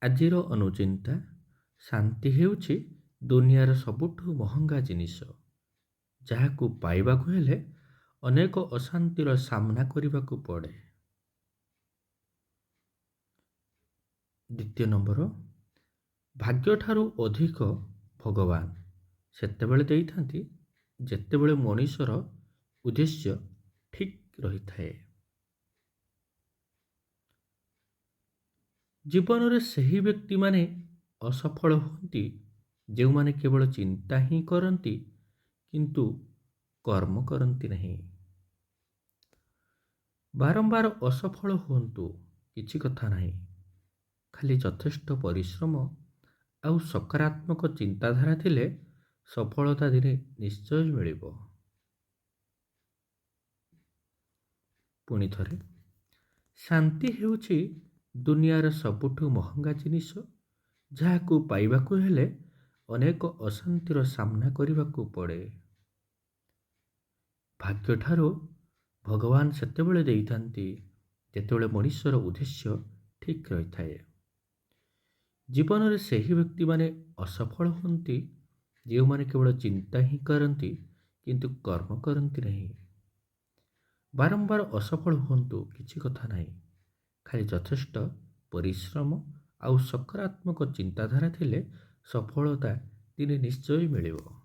ଆଜିର ଅନୁଚିନ୍ତା: ଶାନ୍ତି ହେଉଛି ଦୁନିଆର ସବୁଠୁ ମହଙ୍ଗା ଜିନିଷ, ଯାହାକୁ ପାଇବାକୁ ହେଲେ ଅନେକ ଅଶାନ୍ତିର ସାମ୍ନା କରିବାକୁ ପଡ଼େ। ଦ୍ୱିତୀୟ ନମ୍ବର, ଭାଗ୍ୟଠାରୁ ଅଧିକ ଭଗବାନ ସେତେବେଳେ ଦେଇଥାନ୍ତି, ଯେତେବେଳେ ମଣିଷର ଉଦ୍ଦେଶ୍ୟ ଠିକ୍ ରହିଥାଏ। ଜୀବନରେ ସେହି ବ୍ୟକ୍ତିମାନେ ଅସଫଳ ହୁଅନ୍ତି, ଯେଉଁମାନେ କେବଳ ଚିନ୍ତା ହିଁ କରନ୍ତି କିନ୍ତୁ କର୍ମ କରନ୍ତି ନାହିଁ। ବାରମ୍ବାର ଅସଫଳ ହୁଅନ୍ତୁ, କିଛି କଥା ନାହିଁ। ଖାଲି ଯଥେଷ୍ଟ ପରିଶ୍ରମ ଆଉ ସକାରାତ୍ମକ ଚିନ୍ତାଧାରା ଥିଲେ ସଫଳତା ଦିନେ ନିଶ୍ଚୟ ମିଳିବ। ପୁଣି ଥରେ, ଶାନ୍ତି ହେଉଛି ଦୁନିଆର ସବୁଠୁ ମହଙ୍ଗା ଜିନିଷ, ଯାହାକୁ ପାଇବାକୁ ହେଲେ ଅନେକ ଅଶାନ୍ତିର ସାମ୍ନା କରିବାକୁ ପଡ଼େ। ଭାଗ୍ୟଠାରୁ ଭଗବାନ ସେତେବେଳେ ଦେଇଥାନ୍ତି, ଯେତେବେଳେ ମଣିଷର ଉଦ୍ଦେଶ୍ୟ ଠିକ୍ ରହିଥାଏ। ଜୀବନରେ ସେହି ବ୍ୟକ୍ତିମାନେ ଅସଫଳ ହୁଅନ୍ତି, ଯେଉଁମାନେ କେବଳ ଚିନ୍ତା ହିଁ କରନ୍ତି କିନ୍ତୁ କର୍ମ କରନ୍ତି ନାହିଁ। ବାରମ୍ବାର ଅସଫଳ ହୁଅନ୍ତୁ, କିଛି କଥା ନାହିଁ। ଖାଲି ଯଥେଷ୍ଟ ପରିଶ୍ରମ ଆଉ ସକାରାତ୍ମକ ଚିନ୍ତାଧାରା ଥିଲେ ସଫଳତା ଦିନେ ନିଶ୍ଚୟ ମିଳିବ।